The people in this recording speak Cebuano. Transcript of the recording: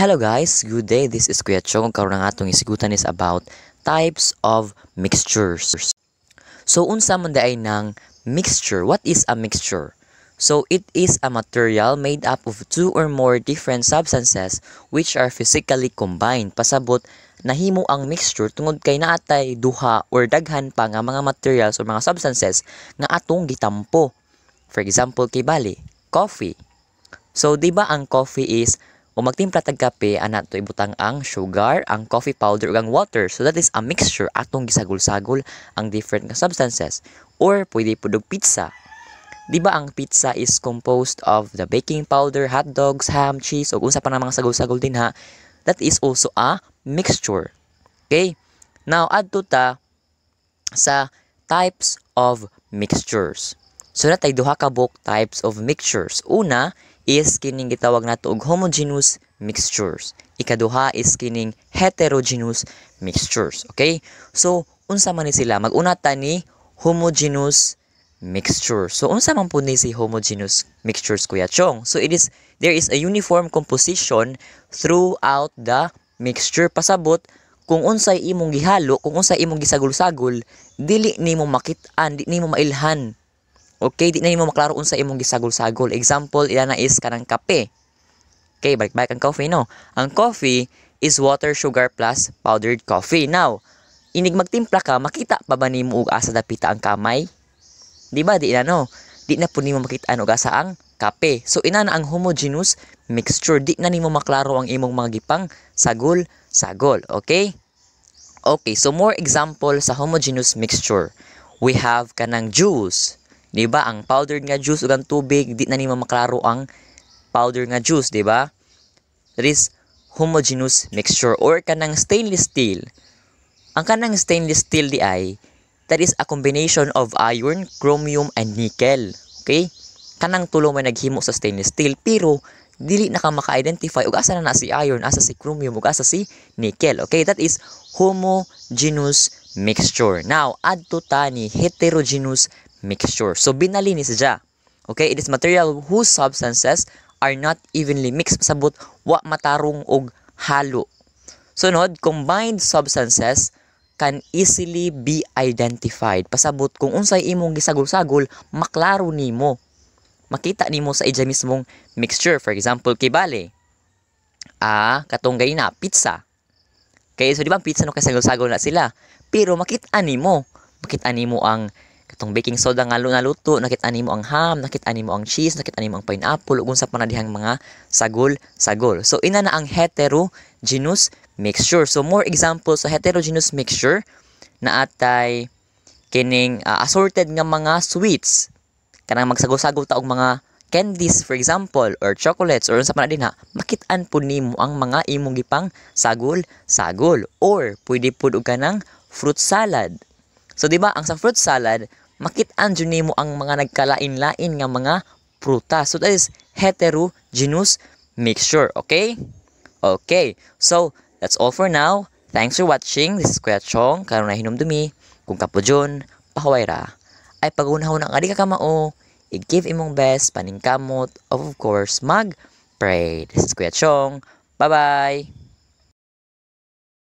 Hello guys, good day. This is Kuya Chong. Karon ang atong isigutan is about types of mixtures. So unsa man diay nang mixture? What is a mixture? So it is a material made up of two or more different substances which are physically combined. Pasabot, nahimo ang mixture tungod kay naatay duha or daghan pa nga mga materials or mga substances nga atong gitampo. For example, kay bali, coffee. So di ba ang coffee is kung magtimpla tag kape, ana to ibutang ang sugar, ang coffee powder ug ang water. So that is a mixture, atong gisagol-sagol ang different nga substances. Or pwede pud og pizza. Di ba ang pizza is composed of the baking powder, hot dogs, ham, cheese, ug unsa pa na mga sagol-sagol dinha? That is also a mixture. Okay? Now, adto ta sa types of mixtures. So natay duha ka buok types of mixtures. Una is kining gitawag nato og homogeneous mixtures. Ikaduha is kining heterogeneous mixtures. Okay? So unsa man ni sila? Mag-una ta ni homogeneous mixture. So unsa man pud ni si homogeneous mixtures, Kuya Chong? So it is there is a uniform composition throughout the mixture. Pasabot, kung unsay imong gihalo, kung unsay imong gisagol-sagol, dili nimo makit-an, di nimo mailhan. Okay, di na nimo maklaro unsa imong gisagol-sagol. Example ila na is kanang kape. Okay, balik-balik ang coffee, no. Ang coffee is water, sugar plus powdered coffee. Now, inig magtimpla ka, makita pa ba nimo og asa dapita ang kamay? Di ba? Di na, no. Di na pud nimo makita og asa ang kape. So ina na ang homogeneous mixture. Di na nimo maklaro ang imong mga gipang sagol-sagol. Okay? Okay, so more example sa homogeneous mixture. We have kanang juice. Di ba? Ang powdered nga juice ug ang tubig, di na nimo maklaro ang powder nga juice, di ba? That is homogeneous mixture. Or kanang stainless steel. Ang kanang stainless steel di ay, that is a combination of iron, chromium, and nickel. Okay? Kanang tulo may naghimo sa stainless steel, pero dili na ka maka-identify ug asa na na si iron, asa si chromium, ug asa si nickel. Okay, that is homogeneous mixture. Now, adto ta ni heterogeneous mixture. So binali ni siya. Okay, it is material whose substances are not evenly mixed. Pasabot, wa matarong og halo. Sunod, combined substances can easily be identified. Pasabot, kung unsay imong gisagol-sagol, maklaro nimo. Makita nimo sa ija mismong mixture. For example, kibali. Katong na pizza. Kay so di ba ang pizza, no, kay sagol-sagol na sila. Pero makita nimo, makita nimo ang katong baking soda nga naluto, nakita nimo ang ham, nakita nimo ang cheese, nakita nimo ang pineapple ug unsa pa na dihang mga sagol-sagol. So ina na ang heterogeneous mixture. So more examples sa heterogeneous mixture, naatay kining assorted nga mga sweets. Kanang magsagol-sagol ta og mga candies, for example, or chocolates or unsa pa na dinha, makit-an pud nimo ang mga imong gipang sagol-sagol. Or pwede pud og kanang fruit salad. So di ba ang sa fruit salad, makit-an jud nimo ang mga nagkalain-lain nga mga prutas. So that is heterogeneous mixture, okay? Okay. So that's all for now. Thanks for watching. This is Kuya Chong. Karon na hinumdumi. Kung kapudyon, pahuway ra. Ay pagunahon ang adi ka kamao, i-give imong best, paningkamot, of course, mag-pray. This is Kuya Chong. Bye-bye!